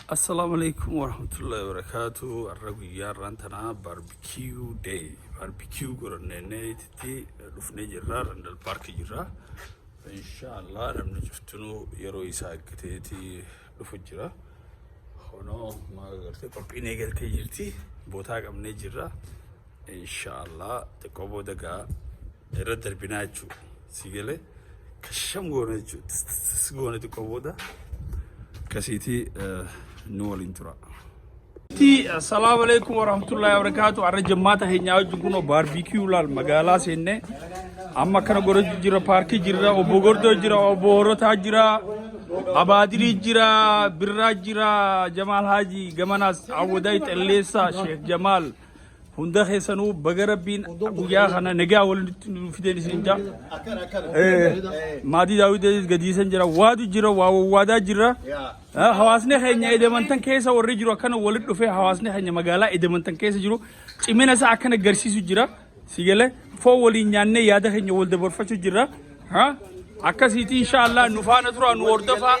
Assalaamu alaikum warahmatullahi wabarakatuh. Har'a guyyaa har'aan tanaa barbecue day. Barbecue godhanneetti dhufnee jirra. Randall Park jirra. Inshaallah namni cuftinuu yeroo isaa eeggateeti dhufu jira. Honoo maal gartee qophiin eegaltee jirti. Bootaa qabnee jirra. Inshaallah xiqqoo booda gaa irra darbinaa jechuudha. Si galee kasham goona jechuudha. Tis goona xiqqoo booda akkasiitii nu waliin tura. Assalaamu alaikum warahmatullahi wabarakatuh. Har'a jemmaata keenyaa wajjin kunoo barbecue laal magaalaa seennee amma akkana godhachuu jira, paarkii jirra, obbo Gordoo jira, obbo Horotaa jira, Abaadirii jira, Birraa jira, Jamaal Haaji Gamanaas, Awwadaay Xelleessaa, Sheekh Jamaal hunda keessanuu baga rabbiin guyyaa kana nagaa walitti nu fideen isin jaa. Maatii daawwitii gadiisan jira, waadu jira, waa wawwaadaa jira. Hawaasni keenya Edmonton keessa warri jiru akkana walitti dhufee, hawaasni keenya magaalaa Edmonton keessa jiru cimina isaa akkana agarsiisu jira. Si galee foon waliin nyaannee yaada keenya wal dabarfachuu jira. Akkasiiti inshaallah nu faana tura, nu hordofaa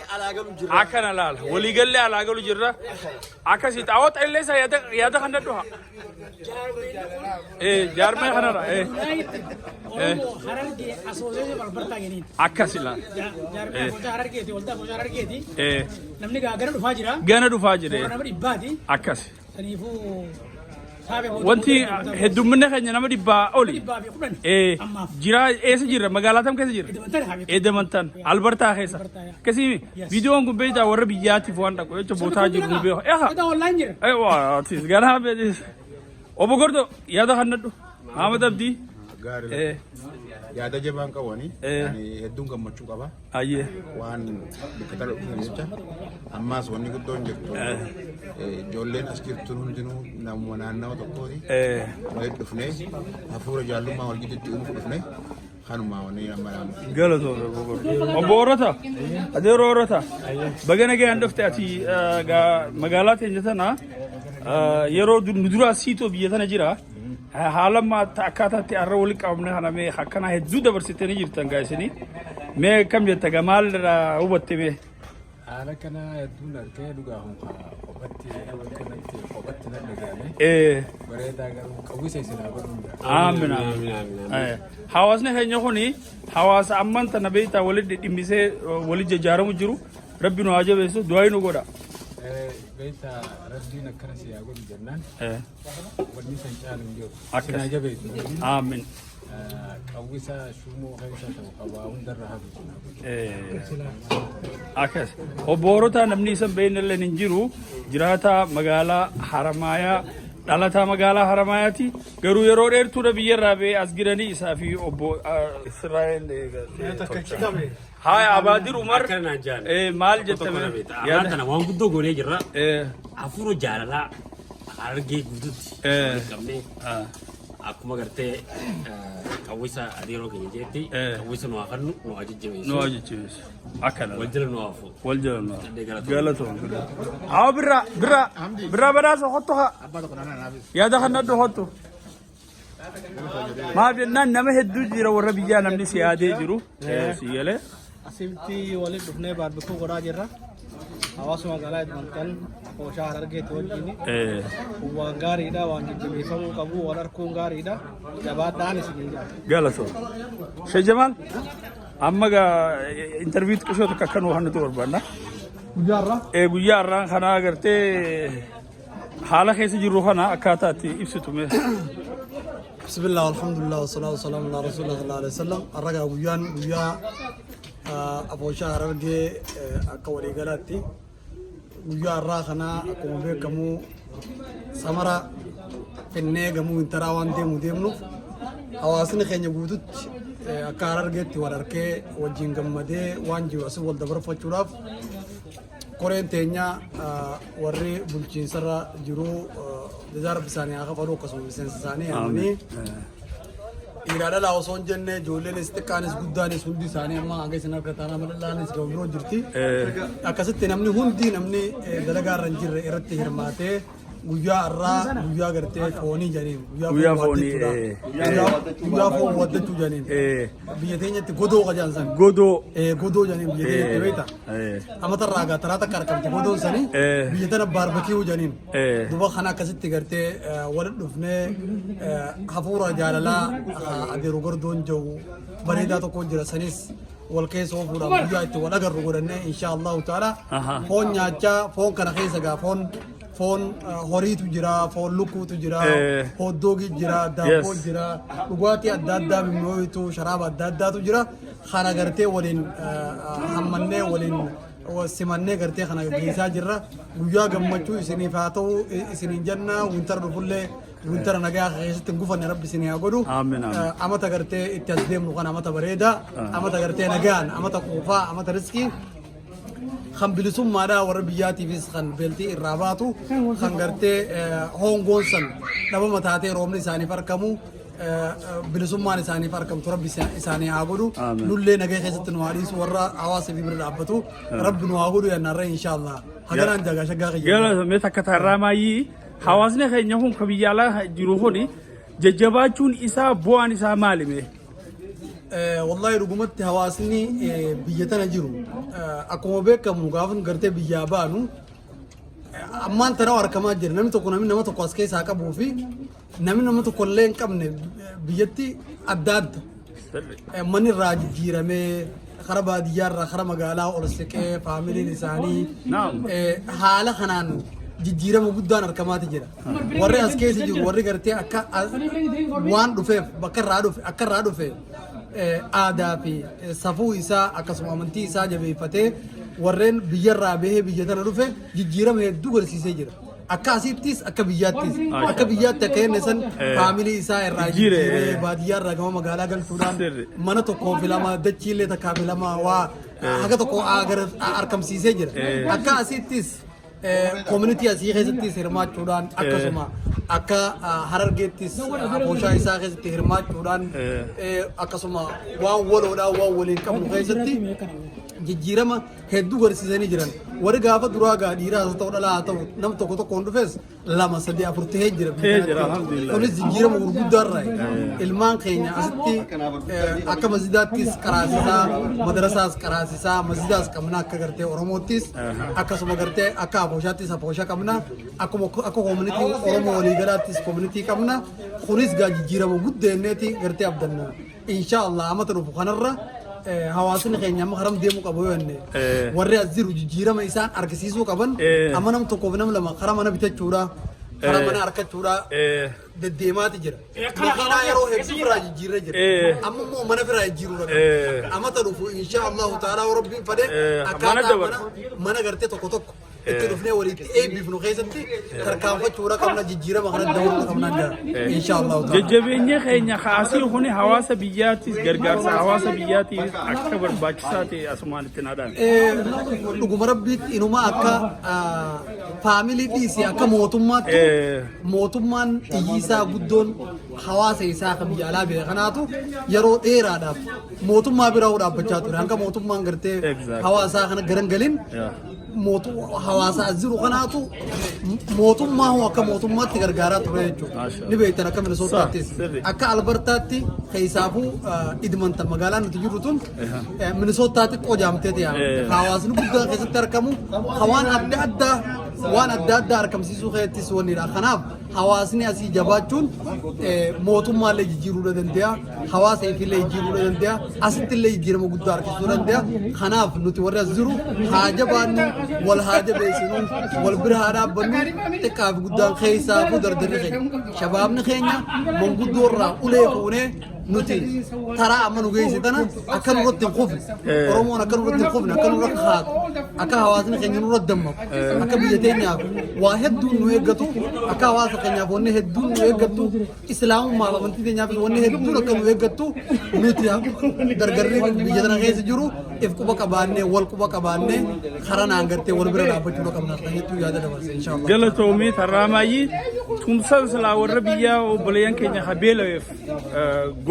akkana laala. Waliigallee alaa galu jirra. Akkasiiti awwa illee isa yaada yaada kan dadhuha. Jaarmee kanarra. Oromoo Harargee Association Albertaa jedhaniin. Akkas ilaala. Jaarmee Afooshaa Harargeeti, waldaa Afooshaa Harargeeti. Namni gaa gara dhufaa jira. Gana dhufaa jira. Nama 100ti. Akkas. Saniifuu saabee booda. Wanti heddumminni keenya nama 100 oli. 110. Ammaaf. Jira, eessa jirra? Magaalaa tam keessa jirra? Edmonton haa beeku. Edmonton, Albertaa keessa. Albertaa, yaa. Akkasii Yes. viidiyoon kun beektaa warra biyyaatiif waan dhaqu jecha bootaa jiru nu beeku. Eha. Edaa online jira. Ewa, atis ganaa beetis. Obbo Gordo yaada kannadhu. Ahmad Abdii. Gaarii. Yaada jabaan qabani. Ani hedduun gammachuu qaba. Ayyee. Waan bakka tana dhufan jecha. Ammaas wanni guddoon jirtu. Ijoolleen as jirtu hundinuu namuma naannawa tokkooti. Walitti dhufnee hafuura jaallummaa wal gidduutti uumuuf dhufne, kanuma wanni amma naamu. Galatoomne obbo Gordo. Obbo Horata. Adeeroo Horata. Baga nagayaan dhufte. Ati magaalaa teenya tana yeroo nu duraa siitoo biyya tana jira. Haala ammaa akkaataatti har'a walitti qabamne kana mee akkanaa hedduu dabarsitanii jirtan gaa isinii. Mee akkam jetta gaa, maal irraa hubatte mee? Haala kana hedduun argee dhugaa kun kophatti kanatti kophatti nan dhaga'ame. Bareedaa, garuu qawwisa isin haa godhuun. Aamin aamin. Hawaasni keenya kuni hawaasa amman tana beektaa walitti dhimmisee walitti jajjaaramu jiru. Rabbi nu haa jabeessu, du'aa nu godha. Beektaa, rabbiin akkana si haa godhu jennaan wanni san caalu hin jiru. Akkas. Isin haa jabeessu. Aamin. Qawwisa shuumoo keessa ta'u qabaa hundarra hafu isin haa godhu. Akkas. Obbo Horotaa namni isa hin beekne illee hin jiru. Jiraataa magaalaa Haramaayaa, dhalataa magaalaa Haramaayaati. Garuu yeroo dheertuudha biyyarraa ba'ee as jiranii isaa fi obbo Israa'el. Haaya, Abaadir Umar. Akkana naan jaan. Maal Tokko jettame? na beekta. Afaan tana waan guddoo goonee jirra. Hafuura jaalalaa Harargee guututti walitti qabnee akkuma gartee qawwisa adeeroo keenya jeetti qawwisa nu haa kennu, nu haa jajjabeessu. Nu haa jajjabeessu. Akkana. Wal jala nu haa fuudhu. Wal jala nu haa. Galatoom. Galatoom. Haa, birraa birraa birraa badhaasa hottu haa. Yaada kan nadhu hottu. Maaf jennaan nama hedduu jira, warra biyyaa namni si yaadee jiru. Si galee. Asitti walitti dhufnee barbecue godhaa jirra. Hawaasa magaalaa Edmonton Afooshaa Harargeetti wajjin. Kun waan gaariidha, waan jajjabeeffamuu qabu, wal arguun gaariidha. Jabaadhaan isinii jira. Galatoom. Shee Jamaal, amma gaa interview xiqqishoo tokko akka nu hannutu barbaanna. Guyyaa har'aa. Guyyaa har'aan kana agartee haala keessa jirru kana akkaataa itti ibsitu mee. Bismillah, alhamdulillah, wasalaatu wasalaamu ala rasuulillah sallallahu alaihi wasallam. Har'a guyyaan guyyaa Afooshaa Harargee akka waliigalaatti guyyaa har'aa kana akkuma beekamu samara finnee gamuu winteraa waan deemu deemnuuf hawaasni keenya guututti akka Harargeetti wal harkee wajjin gammadee waan jiru asii wal dabarfachuudhaaf koreen teenya warri bulchiinsarra jiru jazaa rabbi isaanii haa kafalu, akkasuma miseensa isaanii yaamanii dhiiraa dhalaa osoo hin jenne, ijoolleenis xiqqaanis guddaanis hundi isaanii amma hanga isin argatan amma dhalaanis gama biroo jirti. Akkasitti namni hundi, namni dalagaa irra hin jirre irratti hirmaatee Guyyaa har'aa guyyaa gartee foonii jedhaniin. Guyyaa foon foonii, waaddachuudha. Guyyaa foon waddachuu jedhaniin. Biyya teenyatti godoo qajaan san. Godoo. Godoo jedhaniin biyya teenyatti beekta. Amatarraa gaa taraa takka argamte godoon sanii biyya tana barbecue jedhaniin. Duba kana akkasitti gartee walitti dhufnee hafuura jaalalaa adeeru gordoon jiru bareedaa tokko jira sanis wal keessa oofuudhaan guyyaa itti wal agarru godhannee, insha Allahu ta'ala, foon nyaachaa, foon kana keessa gaa foon horiitu jira, foon lukkuutu jira, hot dogii jira, daabboo jira, dhugaatii adda addaa mi'ooyitu, sharaaba adda addaatu jira. Kana gartee waliin hammannee, waliin simannee gartee kana geessaa jirra. Guyyaa gammachuu isiniif haa ta'u isiniin jenna. Winter dhufullee winter nagaa keessatti hin gufanne Rabbi isinii haa godhu. Amiin, amiin. Amata gartee itti as deemnu kana amata bareedaa, amata gartee nagaan, amata quufaa, amata riskii kan bilisummaadhaa warra biyyaatiifis kan beeltii irraa baatu, kan gartee hongoon san dhabama taatee roobni isaaniif argamu, bilisummaan isaaniif argamtu Rabbi isaanii haa godhu. Amiin. Nullee nagaa keessatti nu haa dhiisu, warra hawaasa fi bira dhaabbatu Rabbi nu haa godhu yannaarra, inshaallah. Haganaan jagaa shaggaa kiyya. Galatoomi takka tarraa maayyii. Hawaasni keenya kun ka biyya alaa jiru kun jajjabaachuun isaa bu'aan isaa maali mee? Wallahi dhugumatti hawaasni biyya tana jiru akkuma beekamu gaafa nu gartee biyyaa baanu ammaan tana argamaa jira. Namni tokko, namni nama tokko as keessaa qabuu fi namni nama tokko illee hin qabne biyyatti adda adda. Manni irraa jijjiiramee kara baadiyyaa irraa kara magaalaa ol siqee faamiliin isaanii haala kanaan jijjiirama guddaan argamaati jira. Warri as keessa jiru, warri gartee akka waan dhufeef bakka irraa dhufe akka irraa dhufe aadaa fi safuu isaa akkasuma amantii isaa jabeeffatee, warreen biyyarraa bahee biyya tana dhufe jijjiirama hedduu garsiisee jira. Akka asittis akka biyyaattis, akka biyyaatti akka inni san faamilii isaa irraa Jijjiire. jijjiiree baadiyyaa irraa gama magaalaa galchuudhaan mana tokkoo fi lama, dachiillee takkaa fi lama waa haga tokko argamsiisee jira. Akka asittis community asii keessattis hirmaachuudhaan, akkasuma akka Harargeettis abooshaa isaa keessatti hirmaachuudhaan, akkasuma waan waloodhaan waan waliin qabnu keessatti jijjiirama hedduu garsiisanii jiran. Warri gaafa duraa gaa dhiiraa haa ta'u, dhalaa haa ta'u, nam tokko tokkoon dhufes lama, sadii, afur tahee jira. Tahee jira, alhamdulillah. Kunis jijjiirama gurguddaa irraa. Ilmaan keenya asitti akka masjidaattis qaraasisaa, madarasaas qaraasisaa, masjidaas qabna akka gartee Oromoottis, akkasuma gartee akka abooshaattis aboosha qabna, akkuma akka community Oromoo waliigalaattis community qabna. Kunis gaa jijjiirama guddeenneeti gartee abdanna. Insha Allah amata dhufu kanarra hawaasni keenya amma karam deemuu qabu yoo jenne, warri as jiru jijjiirama isaan argisiisuu qaban amma nam tokkoof nam lama kara mana bitachuudha, kara mana argachuudha deddeemaati jira. Makiinaa yeroo hedduu biraa jijjiirra jira. Amma immoo mana biraa jijjiiruu qaba. Amata dhufu insha Allahu ta'ala Rabbiin fedhe Mana akkaataa dabala. mana gartee tokko tokko itti dhufnee walitti eebbifnu keessatti tarkaanfachuudha qabna, jijjiirama kanatti dabaluu qabna insha Allahu ta'ala. Jajjabeenya keenya kaasii kuni hawaasa biyyaattis gargaarsa hawaasa biyyaatiif akka barbaachisaa ta'e asumaan itti naadhaan. Dhuguma Rabbiitti inuma akka faamilii dhiisii akka mootummaatti mootummaan iyyisaa guddoon hawaasa isaa kan biyya alaa biyya kanaatu yeroo dheeraadhaaf mootummaa bira dhaabbachaa ture, hanga mootummaan gartee hawaasaa kana garan galin hawaasa as jiru kanaatu mootummaa hoo akka mootummaatti gargaaraa ture jechuudha. Maasha. Ni beektan, akka Minisootaattis akka Albertaatti keessaafuu Edmonton magaalaan nuti jirru tun Minisootaatti qojaamtee ta'e hawaasni guddaan keessatti argamu waan adda addaa waan adda addaa argamsiisuu keessattis wannidha. Kanaaf hawaasni asii jabaachuun mootummaallee jijjiiruu danda'a, hawaasa ifiillee jijjiiruu danda'a, asittillee jijjiirama guddaa argisiisuu danda'a. Kanaaf nuti warri as jiru haa jabaannu, wal haa jabeessinu, wal bira haa dhaabbannu, xiqqaa fi guddaan keessaafuu dardarri keenya. Shabaabni keenya manguddoo irraa ulee fuunee nuti taraa amma nu geesse tana akka nurratti hin kufne, Oromoon akka nurratti hin kufne, akka nurratti haatu, akka hawaasni keenya nurratti dammaqu, akka biyya teenyaaf waa hedduun nu eeggatu, akka hawaasa keenyaaf wanni hedduun nu eeggattu, islaamummaaf amantii teenyaaf wanni hedduun akka nu eeggattu, nuti dargarri biyya tana keessa jiru if quba qabaannee, wal quba qabaannee, karaa naan gartee wal bira dhaabbachuu qabna kan jettuu yaada dabarse, inshaallah. Galatoomii tarraamaayyii. Tumsan silaa warra biyyaa obboleeyyan keenya ha beela'eef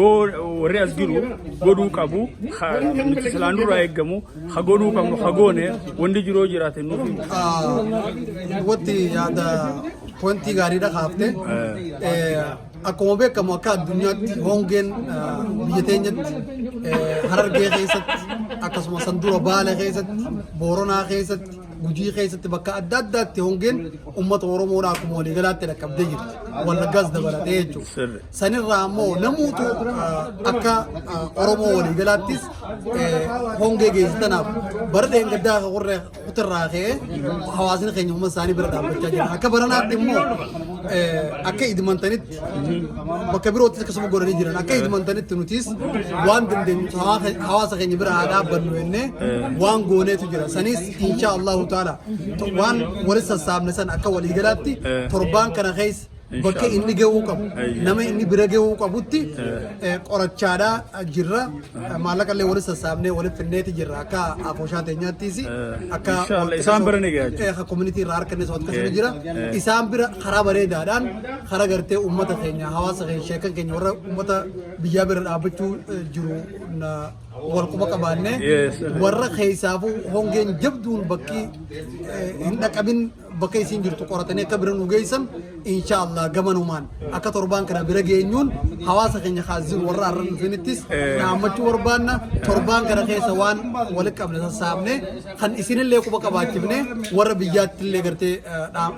warri as jiru godhuu qabu, nuti silaan nurraa eeggamu ha godhuu qabnu ha goone wanti jiroo jiraate nuuf himu. Wanti yaada Pointii gaariidha kaafte. Akkuma beekamu akka addunyaatti hongeen biyya teenyatti, Harargee keessatti, akkasuma sandura Baale keessatti, Booranaa keessatti, Gujii keessatti, bakka adda addaatti hongeen uummata Oromoodhaa akkuma waliigalaatti dhaqqabdee jirti. Wallaggaas dabalatee jechuudha. Sanirraa ammoo namuutu akka Oromoo waliigalaattis hongee geessitanaaf bara dheengaddaa warra kutirraa ka'ee hawaasni keenya uummata isaanii bira dhaabbachaa jira. Akka baranaatti immoo akka Edmontonitti, bakka biroottis akkasuma godhanii jiran. Akka Edmontonitti nutis waan dandeenyu hawaasa keenya bira haa dhaabbannu jennee waan gooneetu jira. Sanis insha Allahu taala waan walitti sassaabne san akka waliigalaatti torbaan kana keessa bakka inni gahuu qabu, nama inni bira gahuu qabutti qorachaadhaa jirra. Maallaqa illee walitti sassaabnee walitti finneeti jirra akka afooshaa teenyaattis akka Inshallah, isaan bira ni gaha jechuudha. Community irraa harkannes waan akkasuma jira. Isaan bira karaa bareedaadhaan, karaa gartee uummata keenya, hawaasa keenya, sheekan keenya, warra uummata biyyaa bira dhaabbachuu jiru wal quba qabaanne, warra keessaafuu hongeen jabduun bakki hin dhaqabin, bakka isiin jirtu qoratanii akka bira nu geessan, insha Allah gamanumaan akka torbaan kana bira geenyuun hawaasa keenya kaasisu warra har'a dhufinittis dhaammachuu barbaanna. Torbaan kana keessa waan walitti qabne sassaabne kan isinillee quba qabaachifne warra biyyaatti illee gartee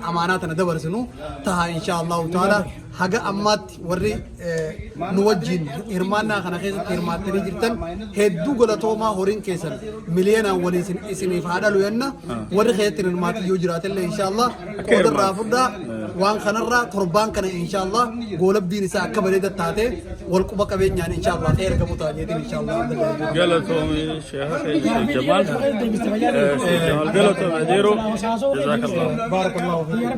amaanaa tana dabarsinu taha, insha Allahu taala. Haga ammaatti warri nu wajjin hirmaannaa kana keessatti hirmaattanii jirtan hedduu galatoomaa. Horiin keessan miliyoonaan waliin isiniif haa dhalu jenna. Warri keessatti hin hirmaatin yoo jiraatellee, insha Allah qoodarraa fudhaa. Waan kanarraa torbaan kana insha Allah goolabbiin isaa akka bareeda taate wal quba qabeenyaan insha Allah ta'e ergamu ta'a jeetiin insha Allah. Galatoomi, sheekha keenya Sheekh Jamaal. Sheekh Jamaal, galatoomi adeeroo. Jazakallah. Barakallahu fiik.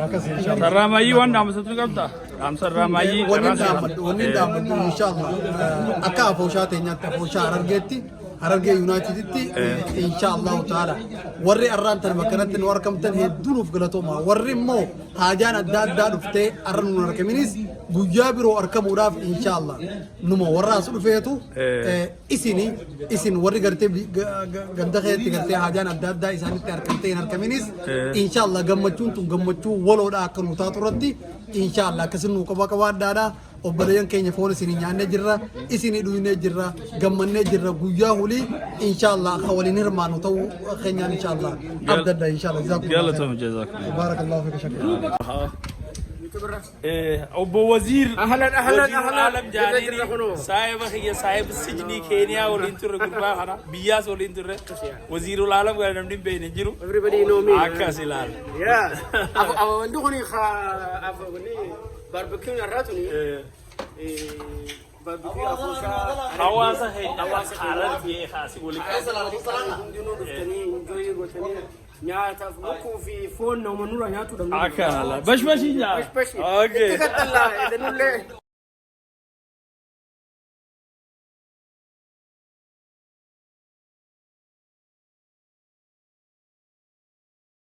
Akkas insha Allah. Sarraamayyii waan dhaamsatu qabda? Dhaamsa sarraamayyii. Wanni dhaammadhu, insha Allah, akka afooshaa teenyaatti, afooshaa Harargeetti, Harargee Uniteditti, insha Allahu taala warri arraan tan bakka kanatti nu argamtan hedduu nuuf galatooma. Warri immoo haajaan adda addaa dhuftee arra nu argaminis guyyaa biroo argamuudhaaf insha Allah numa warra as dhufeetu isini isin warri gartee ganda keessatti gartee haajaan adda addaa isaanitti argamtee hin argaminis, insha Allah gammachuun tun gammachuu waloodha akka nu taatu irratti insha Allah akkasin nu qaba qabaadhaadha. Obboleeyyan keenya, foon isinii nyaannee jirra, isinii dhugnee jirra, gammannee jirra. Guyyaa hulii insha Allah akka waliin hirmaannu ta'uu keenyaan insha Allah abdadha, insha Allah. Jazakumullah. Galatoomi, jazakumullah. Barakallahu fika, shakra. Obbo Waziir. Ahlan, ahlan, Waziir ahlan. Alam Jaaniini saahiba kiyya, saahiba sijnii Keeniyaa waliin turre, gurbaa kana biyyaas waliin turre. Waziirul Alam kana namni hin beekne hin jiru. Everybody know me. Akkas ilaala. Yeah. Abu wanti kuni ka abu ni barbecue irraa tuni barbecue afooshaa Hawaasa keenya hawaasa keenya Harargee kaasii waliin hundinuu dhuftanii enjoy gootanii nyaataaf lukkuu fi foon nama nurra nyaachuu dhabnu. Akka haala bashbashii nyaata. Bashbashi. Okay. Itti kattallaa edanullee.